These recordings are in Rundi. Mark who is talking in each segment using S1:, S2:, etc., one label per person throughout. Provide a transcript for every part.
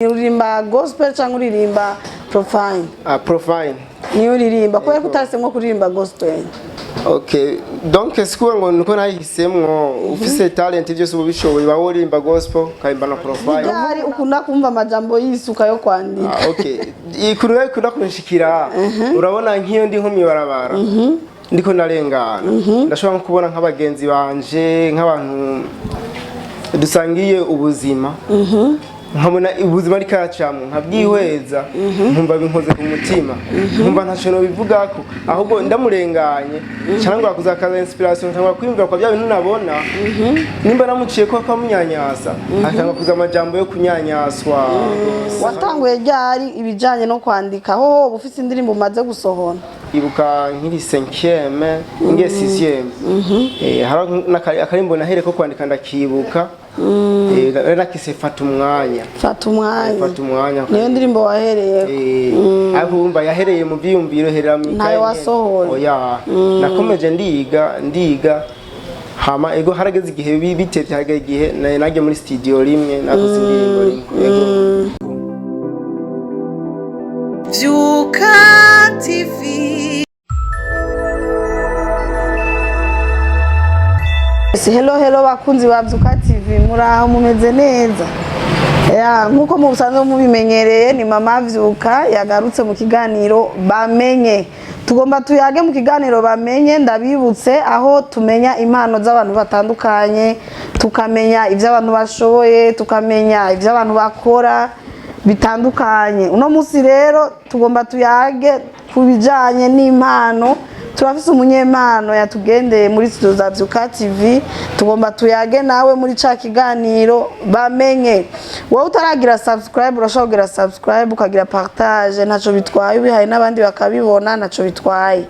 S1: Uririmba gospel cyangwa uririmba profane?
S2: Ah, profane.
S1: Niyo uririmba kubera ko utahisemo kuririmba gospel?
S2: Okay, donc sikuba ngo nuko nahisemwo. Ufise talent, byose uba ubishoboye, uba woririmba gospel, ukaririmba na profane.
S1: Ryari ukunda kumva amajambo y'isuka yo kwandika?
S2: Ah, okay, ikuntu rero ikunda kunshikira, urabona nk'iyo ndi nko mw'ibarabara ndiko ndarengana, ndashobora nko kubona nk'abagenzi banje, nk'abantu dusangiye ubuzima, nkabona ubuzima ariko aracamwo, nkabwihweza, nkumva binkoze ku mutima, nkumva ntaco nobivugako, ahubwo ndamurenganye cyangwa kuzakaza inspiration, cyangwa kwiyumvira kwa bya bintu nabona, nimba namuciye ko akamunyanyasa, akanga kuza amajambo yo kunyanyaswa.
S1: Watanguye ryari ibijanye no kwandika? Hoho uba ufise indirimbo umaze gusohora?
S2: Ibuka nkiri cinquième ngiye sixième, hari akarimbo nahere ko kwandika, ndakibuka. Nakise "Fata umwanya".
S1: "Fata umwanya".
S2: "Fata umwanya".
S1: Niyo ndirimbo wahereye?
S2: Ariko urumva yahereye mu vyiyumviro, herera mu ikaye
S1: Ntayo
S2: nyene.
S1: wasohoye?
S2: Oya, nakomeje ndiga, ndiga, hama ego harageze igihe bitevye, harageze igihe nagiye muri studio rimwe, nakoze indirimbo rimwe, ego.
S1: Vyuka TV. Hello, hello bakunzi ba Vyuka TV, muraho, mumeze neza? Ya, nkuko musanzwe mubimenyereye, ni Mama Vyuka yagarutse mu kiganiro Bamenye. Tugomba tuyage mu kiganiro Bamenye, ndabibutse, aho tumenya impano z'abantu batandukanye, tukamenya ibyo abantu bashoboye, tukamenya ibyo abantu bakora bitandukanye. Uno munsi rero tugomba tuyage ku bijanye n'impano. Turafise umunyempano yatugendeye muri studio za Vyuka TV, tugomba tuyage nawe muri ca kiganiro Bamenye. Wowe utaragira subscribe, urashobora kugira subscribe, ukagira partage, ntaco bitwaye, ubihaye n'abandi bakabibona, ntaco bitwaye.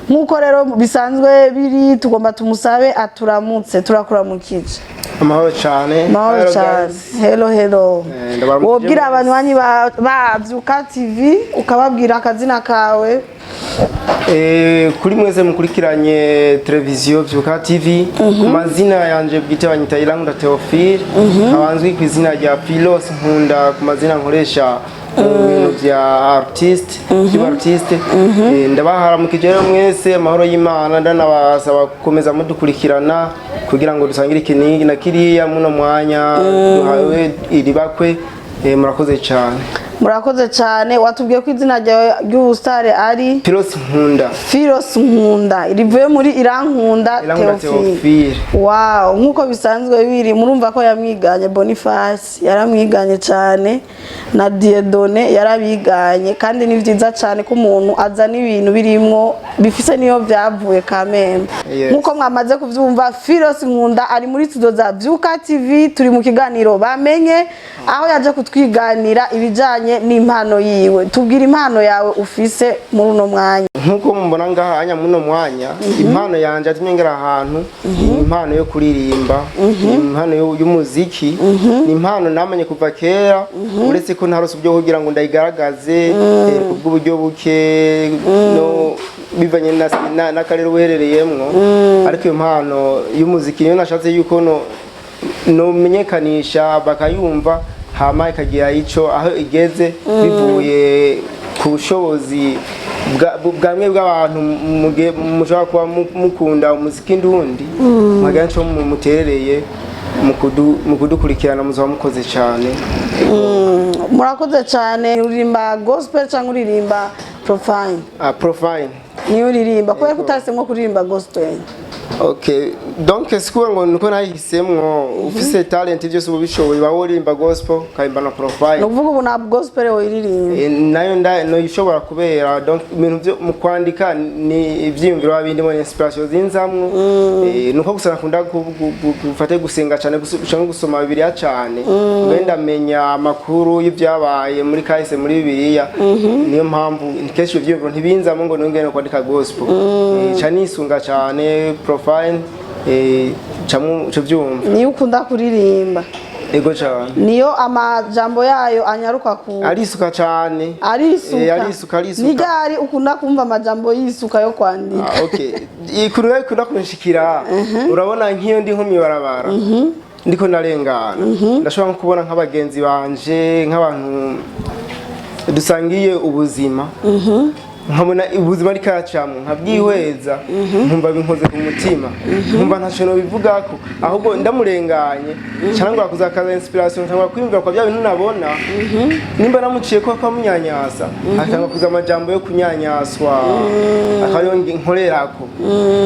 S1: Nk'uko rero bisanzwe biri, tugomba tumusabe aturamutse. Turakuramukije.
S2: Amahoro cyane.
S1: Mahoro
S2: Hello,
S1: cyane.
S2: guys.
S1: Hello, hello.
S2: Ndabaramukije
S1: Wobwira
S2: mwese.
S1: abanywanyi ba Vyuka TV, ukababwira akazina kawe.
S2: Kuri mwese mukurikiranye televiziyo Vyuka TV, ku mazina yanje bwite banyita Irankunda Theophile, nkaba nzwi ku izina rya Philos Nkunda, ku mazina nkoresha mu bintu vya artiste, by'ubu artiste. Ndabaharamukije rero mwese, amahoro y'Imana, ndanabasaba gukomeza mudukurikirana kugira ngo dusangire iki na kiriya muno mwanya duhawe iri bakwe. Murakoze cyane.
S1: Murakoze cyane. Watubwiye ko izina ryawe ry'ubusitari ari?
S2: Philos Nkunda.
S1: Philos Nkunda, rivuye muri Irankunda
S2: Irankunda
S1: Theophile.
S2: Theophile.
S1: Wow, nkuko bisanzwe biri, murumva ko yamwiganye Boniface, yaramwiganye cyane, na Dieudonné yarabiganye, kandi ni byiza cyane ko umuntu azana ibintu birimwo bifise niyo byavuye kamembe. Nkuko mwamaze kuvyumva, Philos Nkunda ari muri studio za Vyuka TV, turi mu kiganiro Bamenye, aho yaje kutwiganira ibijanye n'impano yiwe. Tubwira impano yawe ufise muri uno mwanya.
S2: Nk'uko mubona ngaha anya muno mwanya, impano yanje atumye ngera ahantu ni impano yo kuririmba, ni impano y'umuziki, ni impano namenye kuva kera, uretse ko ntarose ubyo kugira ngo ndayigaragaze, kubw'uburyo buke no bivanye n'akarere uherereyemwo. Ariko iyo mpano y'umuziki niyo nashatse yuko no nomenyekanisha bakayumva, hama ikagira ico aho igeze bivuye ku bushobozi bwamwe bw'abantu mushobora kuba mukunda umuziki ndundi, mwagira nico muterereye mu kudukurikirana, muzoba mukoze cyane.
S1: Murakoze cyane. Uririmba gospel cyangwa uririmba profane?
S2: Ah, profane.
S1: Niyo uririmba kubera ko utahisemo kuririmba gospel?
S2: Okay, donc sikuba ngo nuko nahisemwo. Ufise talent, byose uba ubishoboye, uba woririmba gospel, ukaririmba na profane.
S1: Ni ukuvuga ubu nta gospel woyiririmba?
S2: Nayo nda no ishobora kubera donc ibintu byo mu kwandika ni ivyiyumviro biba bindimo, ni inspiration zinzamwo. Nuko gusa nakunda gufate gusenga cyane, canke gusoma Bibiliya cyane, mbe ndamenya amakuru y'ivyabaye muri kahise muri Bibiliya. Niyo mpamvu kenshi ivyo vyiyumviro ntibinzamwo ngo nongere no kwandika gospel. Ca nisunga cyane profane, camwe ico vyumva.
S1: Niyo ukunda kuririmba?
S2: Ego cyane.
S1: Niyo amajambo yayo anyaruka ku
S2: Arisuka cyane.
S1: Arisuka?
S2: Arisuka, arisuka.
S1: Ni ryari ukunda kumva amajambo y'isuka yo kwandika?
S2: Ah, okay, ikuntu rero ikunda kunshikira, urabona nk'iyo ndi nko mw'ibarabara Ndiko ndarengana, ndashobora nko kubona nk'abagenzi banje, nk'abantu dusangiye ubuzima, nkabona ubuzima ariko aracamwo, nkabwihweza, nkumva binkoze ku mutima, nkumva ntacyo nobivugako. Ahubwo ndamurenganye cyangwa kuzakaza inspiration, cyangwa kwiyumvira kwa bya bintu nabona, nimba namuciye ko akamunyanyasa, akanga kuza amajambo yo kunyanyaswa, akaba ariyo nkorerako.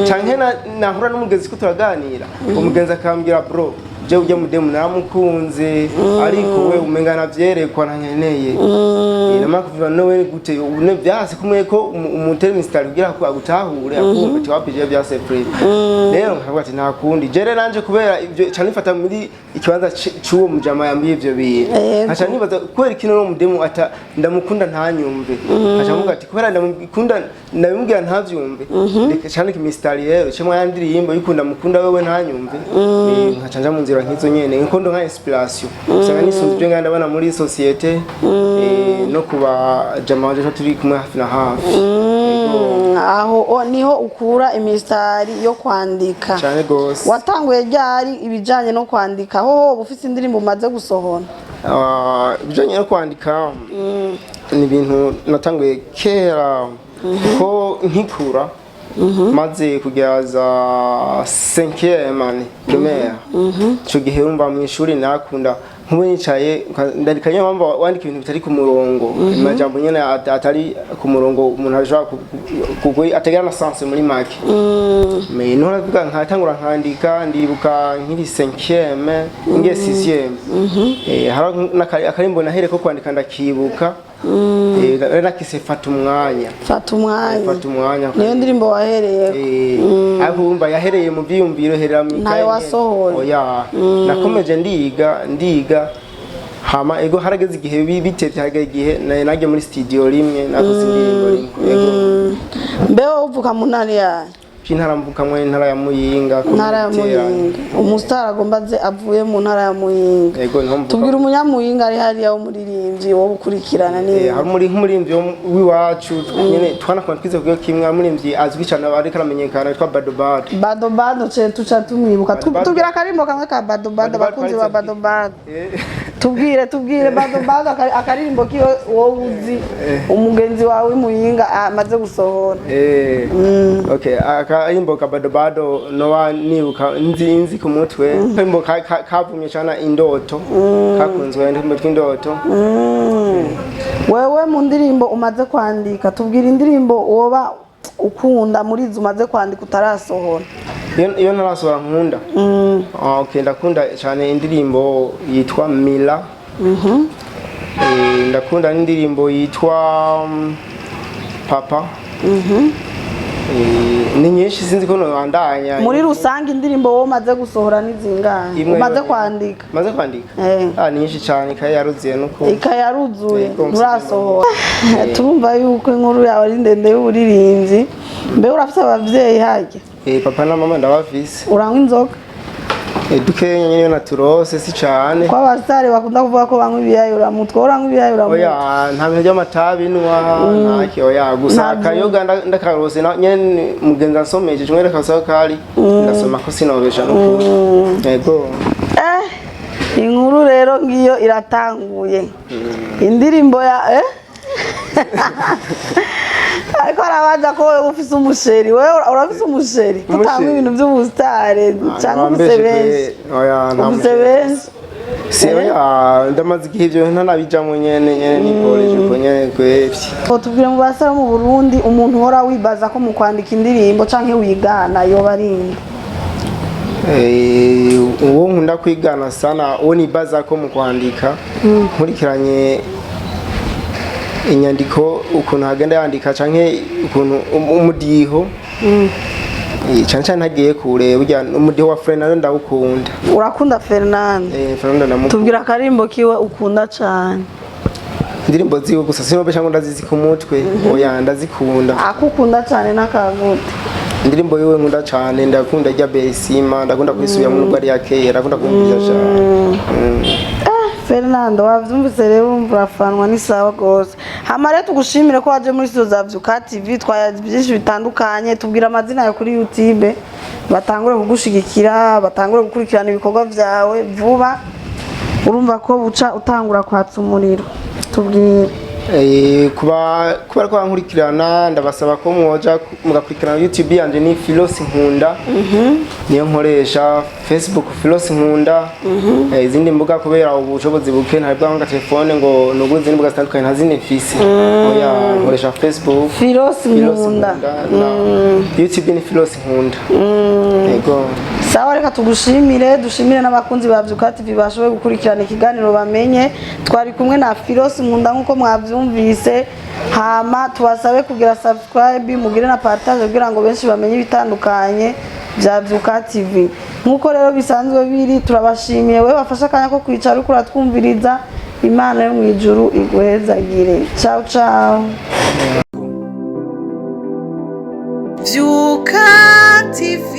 S2: Canke nahura n'umugenzi ko turaganira, umugenzi akambwira: "Bro, je ujya mudemu naramukunze, ariko we umenga navyerekwa, ntankeneye." Namara kuvuga nowe gute une vyase kumwe ko umutere mistari kugira ko agutahure, akumva ati wapi, je vyase free. Rero nkavuga ati nta kundi, jere nanje kubera ivyo cyane nifata muri ikibanza c'uwo mujama yambwiye ivyo bintu, nkaca nibaza kubera ikintu no mudemu ata ndamukunda ntanyumve. Nkaca mvuga ati kubera ndamukunda ndabimubwira ntavyumve, reka cyane kimistari rero cyo ya ndirimbo yikunda mukunda wewe ntanyumve. Nkaca nja mu nzira nk'izo nyene, nkondo nka inspiration usanga nisunze ibyo nganda ndabona muri société, no kuba jama wanje turi kumwe hafi na hafi. Yego.
S1: Aho niho ukura imisitari yo kwandika?
S2: Cyane gose.
S1: Watanguye ryari ibijanye no kwandika? Hoho uba ufise indirimbo umaze gusohora?
S2: Ah, ibijanye no kwandika ni ibintu natanguye kera, kuko nkikura maze kugeza cinquième année primaire, ico gihe urumva mu ishuri nakunda nkubu nicaye ndandika. Niyo mpamvu wandika ibintu bitari ku murongo, amajambo nyene atari ku murongo, umuntu ashobora atagira na sens muri make. Mais niho navuga nkatangura nkandika. Ndibuka nkiri cinquième ngiye sixième, hari akarimbo nahere ko kwandika ndakibuka. Nakise "Fata umwanya".
S1: Fata umwanya.
S2: Fata umwanya.
S1: Niyo ndirimbo wahereye?
S2: Ariko urumva yahereye mu vyiyumviro, herera mu ikaye
S1: Ntayo
S2: nyene.
S1: wasohoye?
S2: Oya, nakomeje ndiga ndiga, hama ego harageze igihe bitevye, harageze igihe nagiye muri studio rimwe, nakoze indirimbo rimwe, ego.
S1: Mbe wowe uvuka mu ntara yayo?
S2: Intara mvukamwe, intara ya Muyinga.
S1: Ntara ya
S2: Komine.
S1: Muyinga. Umusitari agomba aze avuye mu ntara ya Muyinga.
S2: Ego, niho mvuka.
S1: Tubwire umunyamuyinga ari hariya w'umuririmbyi wowe ukurikirana ni?
S2: Hari muri nk'umuririmbyi w'iwacu nyene twanakunda, twize kuyo kimwe, umuririmbyi azwi cyane ariko aramenyekana witwa Bado Bado.
S1: Bado Bado, ce tuca tumwibuka.
S2: Bado Bado.
S1: Tubwire akarimbo kamwe ka Bado Bado.
S2: Bado Bado.
S1: Abakunzi ba Bado Bado, tubwire Bado Bado akaririmbo kiwe wowe uzi, umugenzi wawe w'Imuyinga amaze gusohora.
S2: Okay, akarimbo ka Bado Bado noba nibuka nzi ku mutwe, akarimbo kavumye cyane, "Indoto", kakunzwe, indirimbo tw'indoto.
S1: Wewe mu ndirimbo umaze kwandika, tubwire indirimbo woba ukunda muri izo umaze kwandika utarasohora.
S2: Iyo ntarasohora nkunda? Ah, okay, ndakunda cyane indirimbo yitwa "Mila". Ndakunda n'indirimbo yitwa "Papa". Ni nyinshi, sinzi ko nobandanya.
S1: Muri rusange indirimbo wowe umaze gusohora ni zingahe?
S2: Imwe
S1: Umaze
S2: yonyine.
S1: kwandika.
S2: Maze kwandika?
S1: Eh.
S2: Ah, ni nyinshi cyane, ikaye yaruzuye nuko.
S1: Ikaye yaruzuye.
S2: Yego.
S1: Nturasohora. Turumva yuko inkuru yawe ari ndende y'uburirimbyi. Mbe urafise abavyeyi harya?
S2: Papa na mama ndabafise.
S1: Uranywa inzoga?
S2: Dukenya nyene naturose, si cane.
S1: Ko abasitari bakunda kuvuga ko banywa ibiyayuramutwe, wowe uranywa ibiyayuramutwe?
S2: Oya, nta bintu by'amatabi nwa, ntaki, oya. Gusa
S1: Ntabyo.
S2: akayoga ndakarose nyene mugenzi ansomeje cumwe kari ndasoma ko sinobesha nukuri, yego.
S1: Inkuru rero ngiyo iratanguye. Indirimbo ya ariko arabaza ko wewe ufise umuchéri. Wewe urafise umuchéri? Kutanga
S2: Umuchéri?
S1: ibintu by'ubusitari cyangwa ufise benshi?
S2: Oya, nta
S1: Ufise
S2: muchéri.
S1: benshi?
S2: Si, oya, ndamaze igihe ivyo ntanabijamwo nyene nyene, niporeje uko nyene kwevye.
S1: Tubwire mu basore bo mu Burundi umuntu uhora wibaza ko mu kwandika indirimbo canke wigana yoba ari nde?
S2: Uwo nkunda kwigana sana, uwo nibaza ko mu kwandika nkurikiranye inyandiko ukuntu hagenda yandika canke ukuntu umudiho, cane cane ntagiye kure, burya umudiho wa Fernando ndawukunda.
S1: Urakunda Fernando?
S2: Fernando ndamukunda.
S1: Tubwire akarimbo kiwe ukunda cane.
S2: Indirimbo ziwe gusa sinobesha ngo ndazizi ku mutwe, oya, ndazikunda.
S1: Akukunda cane n'akagute?
S2: Indirimbo yiwe nkunda cane, ndakunda rya Besima, ndakunda kuyisubiramo nubwo ari iya kera, ndakunda kumviriza cane.
S1: Fernando, wavyumvise rero, urumva urafanwa, ni sawa gose. Hama rero tugushimire ko waje muri studio za Vyuka TV, twayaze byinshi bitandukanye. Tubwira amazina yawe kuri YouTube, batangure kugushigikira, batangure gukurikirana ibikorwa vyawe vuba. Urumva ko buca utangura kwatsa umuriro. Tubwire.
S2: Kuba ariko bankurikirana, ndabasaba ko mwoja mugakurikirana YouTube yanje, ni Philos Nkunda, niyo nkoresha. Facebook, Philos Nkunda. Izindi mbuga, kubera ubushobozi buke, ntabwo bwanga telefone ngo nugure izindi mbuga zitandukanye, nta zindi mfise. Oya, nkoresha Facebook.
S1: Philos
S2: Philos
S1: Nkunda.
S2: Na YouTube ni Philos Nkunda, yego.
S1: Sawa, reka tugushimire, dushimire n'abakunzi ba Vyuka TV bashoboye gukurikirana ikiganiro bamenye. Twari kumwe na Philos Nkunda nk'uko mwavyumvise. Hama tubasabe kugira subscribe, mugire na partage kugira ngo benshi bamenye ibitandukanye bya Vyuka TV. Nk'uko rero bisanzwe biri, turabashimiye wewe wafashe akanya ko kwicara uriko uratwumviriza. Imana yo mu ijuru iguhezagire. Ciao ciao. Vyuka TV.